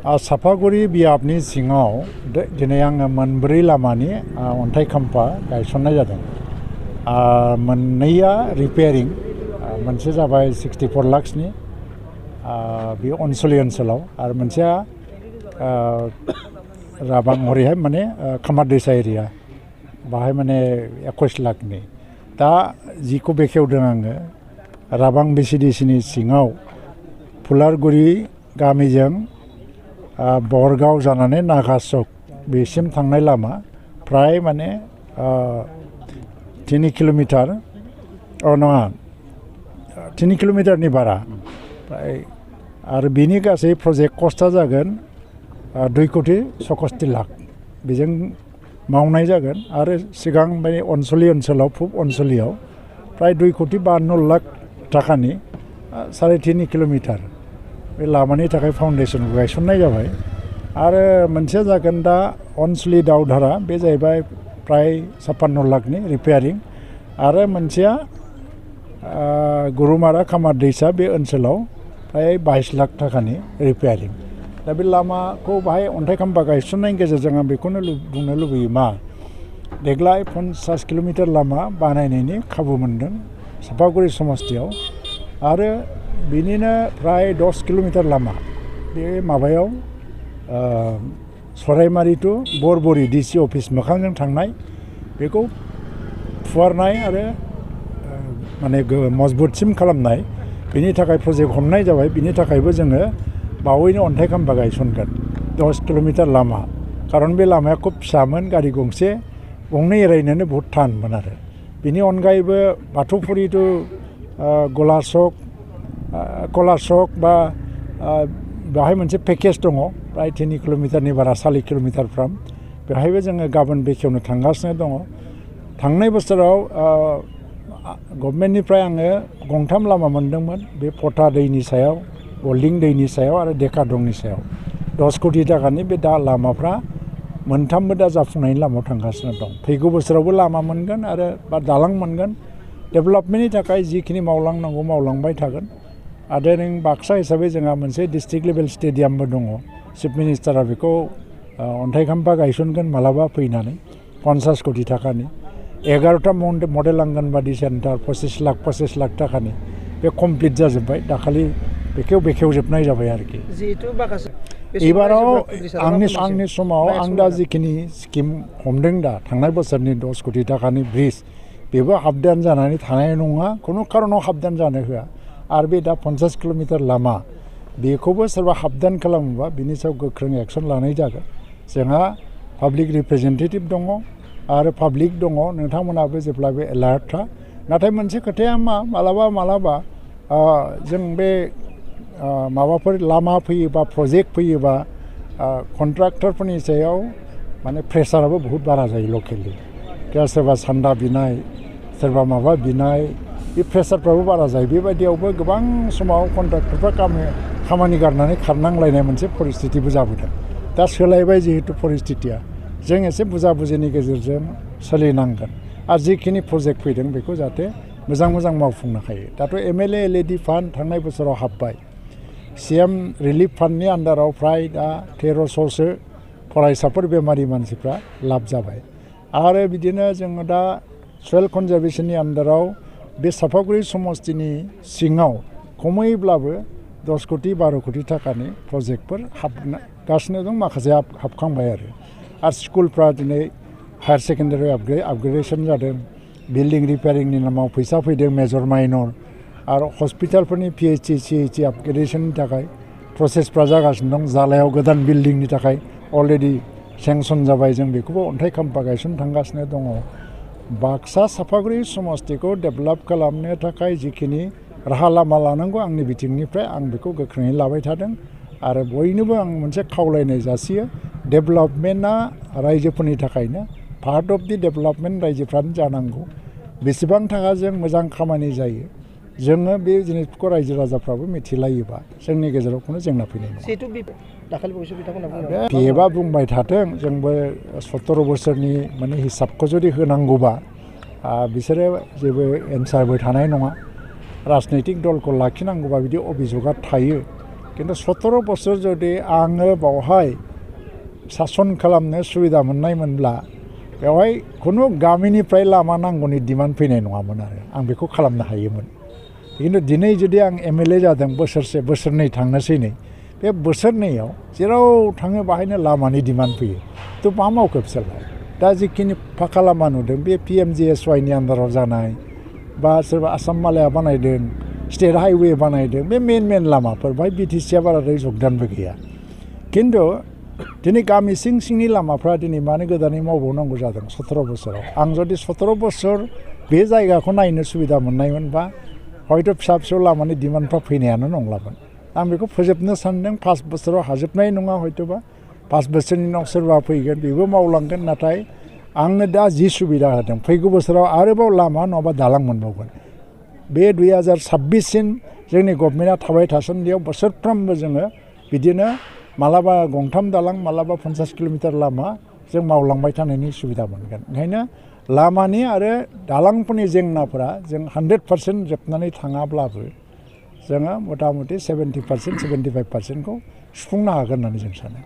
साफागुरि बियाबनि सिङाव दिनै आङो मोनब्रै लामानि अन्थाइ खाम्फा गायसननाय जादों। मोननैया रिपेयारिं, मोनसे जाबाय 64 लाखसनि बे अनसलि ओनसोलाव, आरो मोनसेया राबां हरैहाय माने खामार दैसा एरिया बाहाय माने 21 लाखनि। दा जिखौ बेखेवदों आङो राबां बिसिडिसिनि सिङाव फुलारगुरि गामिजों बरगाव जानानै नागाचक बेसिम थांनाय लामा फ्राय माने 3 किल'मिटार नङा 3 किल'मिटारनि बारा फ्राय, आरो बेनि गासै प्रजेक्ट कस्टआ जागोन 2,66 लाख बेजों मावनाय जागोन। आरो सिगां बे अनसलि ओनसोलाव पुब अनसलियाव फ्राय 2,52 लाख थाखानि 3.5 किल'मिटार बे लामानि थाखाय फाउन्डेसनखौ गायसननाय जाबाय। आरो मोनसेया जागोन दा अनसलि दावधारा, बे जाहैबाय फ्राय 56 लाखनि रिपेयारिं। आरो मोनसेया गुरुमारा खामार दैसा बे ओनसोलाव फ्राय 22 लाख थाखानि रिपेयारिं। दा बे लामाखौ बाहाय अन्थाइ खाम्फा गायसननायनि गेजेरजों आं बेखौनो बुंनो लुबैयो मा देग्लाय 50 किल'मिटार लामा बानायनायनि खाबु मोनदों साफागुरि समस्तियाव। आरो बिनिनो फ्राय 10 किल'मिटार लामा बे माबायाव सराइमारि टु बरबरि डिसि अफिस मोखांजों थांनाय, बेखौ फुवारनाय आरो माने मजबुतसिम खालामनाय, बेनि थाखाय प्रजेक्ट हमनाय जाबाय। बिनि थाखायबो जोङो बावैनो अन्थाइ खाम्फा गायसनगोन 10 किल'मिटार लामा। खारन बे लामाया खुब फिसामोन, गारि गंनै एरायनोनो बहुद थानमोन। आरो बेनि अनगायैबो बाथौफुरि टु कलाचक बा बेवहाय मोनसे पेकेज दङ प्राय 3 किल'मिटारनि बारा 4 किल'मिटारफ्राम, बेवहायबो जोङो गाबोन बेखेवनो थांगासिनो दङ। थांनाय बोसोराव गभर्नमेन्टनिफ्राय आङो 3 लामा मोनदोंमोन, बे पटा दैनि सायाव, गल्डिं दैनि सायाव आरो डेका दंनि सायाव 10 कोटि थाखानि बे दा लामाफ्रा मोनथामबो दा जाफुंनायनि लामायाव थांगासिनो दं। फैगौ बोसोरावबो लामा मोनगोन आरो बा दालां मोनगोन। डेभेलपमेन्टनि थाखाय जिखिनि मावलांनांगौ मावलांबाय थागोन। आरो नों बाक्सा हिसाबै जोंहा मोनसे डिस्ट्रिक्ट लेभेल स्टेडियामबो दङ। चिफ मिनिस्टारा बेखौ अन्थाइ खाम्फा गायसनगोन मालाबा फैनानै 50 कोटि थाखानि। 11टा मडेल आंगनबादि सेन्टार 25 लाख थाखानि बे कमप्लिट जाजोब्बाय। दाखालि बेखेवजोबनाय जाबाय आरोखि। एबाराव आंनि समाव आं दा जिखिनि स्किम हमदों, दा थांनाय बोसोरनि 10 कोटि थाखानि ब्रिज, बेबो हाबदान जानानै थानाय नङा, खुनु खारनाव हाबदान जानो होआ। आरो बे दा 50 किल'मिटार लामा, बेखौबो सोरबा हाबदान खालामोबा बिनि सायाव गोख्रों एक्सन लानाय जागोन। जोंहा पाब्लिक रिप्रेजेन्टेटिभ दङ आरो पाब्लिक दङ, नोंथांमोनाबो जेब्लाबो एलार्टखा। नाथाय मोनसे खोथाया मा, मालाबा जों बे माबाफोर लामा फैयोबा, प्रजेक्ट फैयोबा कन्ट्राक्टरफोरनि सायाव माने प्रेसाराबो बहुत बारा जायो लकेलि। सोरबा सान्दा बिनाय, सोरबा माबा बिनाय, बे प्रेसारफ्राबो बारा जायो। बेबायदियावबो गोबां समाव कन्ट्राक्टरफ्रा खामानि गारनानै खारनांलायनाय मोनसे परिस्थितिबो जाबोदों। दा सोलायबाय जिहेतु परिस्थितिया, जों एसे बुजा-बुजिनि गेजेरजों सोलिनांगोन। आरो जिखिनि प्रजेक्ट फैदों बेखौ जाहाथे मोजां मावफुंनो हायो। दाथ' MLA LED फान्ड थांनाय बोसोराव हाबबाय। CM रिलिफ फान्डनि आन्दाराव फ्राय दा 1300सो फरायसाफोर बेमारि मानसिफ्रा लाब जाबाय। आरो बिदिनो जोङो दा सयेल कनजारभेसननि आन्दाराव बे साफागुरि समस्तिनि सिङाव खमैब्लाबो 10 कोटि 12 कोटि थाखानि प्रजेक्टफोर हाबगासिनो दं, माखासे हाबखांबाय। आरो स्कुलफ्रा दिनै हायार सेकेन्डारि आपग्रेडेसन जादों, बिल्डिं रिपेयारिंनि नामाव फैसा फैदों, मेजर माइनर। आरो हस्पिटालफोरनि PHC CHC आपग्रेडेसननि थाखाय प्रसेसफ्रा जागासिनो दं। जालायाव गोदान बिल्डिंनि थाखाय अलरेडि सेंसन जाबाय, जों बेखौबो अन्थाइ खाम्फा गायसननो थांगासिनो दङ। बाक्सा साफागुरि समस्तिखौ डेभेलप खालामनो थाखाय जिखिनि राहा लामा लानांगौ आंनि बिथिंनिफ्राय आं बेखौ गोख्रोङै लाबाय थादों। आरो बयनोबो आं मोनसे खावलायनाय जासियो, डेभेलपमेन्टआ रायजोफोरनि थाखायनो, पार्ट अफ दि डेभेलपमेन्ट रायजोफ्रानो जानांगौ। बेसेबां थाखाजों मोजां खामानि जायो, जोङो बे जिनिसखौ रायजो राजाफ्राबो मिथिलायोबा जोंनि गेजेराव खुनु जेंना फैनाय नङा। बेबा बुंबाय थाथों, जोंबो 17 बोसोरनि माने हिसाबखौ जुदि होनांगौबा बिसोरो जेबो एन्सारबो थानाय नङा। राजनैतिक दलखौ लाखिनांगौबा बिदि अभिजोगा थायो। खिन्थु 17 बोसोर जुदि आङो बावहाय सासन खालामनो सुबिदा मोननायमोनब्ला बेवहाय खुनु गामिनिफ्राय लामा नांगौनि डिमान्ड फैनाय नङामोन आरो आं बेखौ खालामनो हायोमोन खिन्थु दिनै जुदि आं एमएलए जादों बोसोरसे बोसोरनै थांनोसै नै बे बोसोरनैयाव जेराव थाङो बाहायनो लामानि डिमान्ड फैयो थ' मा मावखो बिसोरलाय दा जिखिनि फाखा लामा नुदों बे PMGSYनि आन्दाराव जानाय बा सोरबा आसाम मालाया बानायदों स्टेट हाइवे बानायदों बे मेन लामाफोर बाहाय BTCआ बाराद्राय जगदानबो गैया खिन्थु दिनै गामि सिंनि लामाफ्रा दिनै मानो गोदानै मावबावनांगौ जादों 17 बोसोराव आं जुदि 17 बोसोर बे जायगाखौ नायनो सुबिदा मोननायमोनबा हयथ' फिसा फिसौ लामानि डिमान्डफ्रा फैनायानो नंलामोन आं बेखौ फोजोबनो सानदों 5 बोसोराव हाजोबनाय नङा हयथ'बा 5 बोसोरनि उनाव सोरबा फैगोन बेबो मावलांगोन नाथाय आंनो दा जि सुबिदा होदों फैगौ बोसोराव आरोबाव लामा नङाबा दालां मोनबावगोन बे 2026 सिम जोंनि गभर्नमेन्टआ थाबाय थासान्दियाव बोसोरफ्रोमबो जोङो बिदिनो मालाबा गंथाम दालां मालाबा 50 किल'मिटार लामा जों मावलांबाय थानायनि सुबिदा मोनगोन ओंखायनो लामानि आरो दालांफोरनि जेंनाफोरा जों 100% जोबनानै थाङाब्लाबो जोङो मथा मथि 70% 75%खौ सुफुंनो हागोन होननानै जों सानो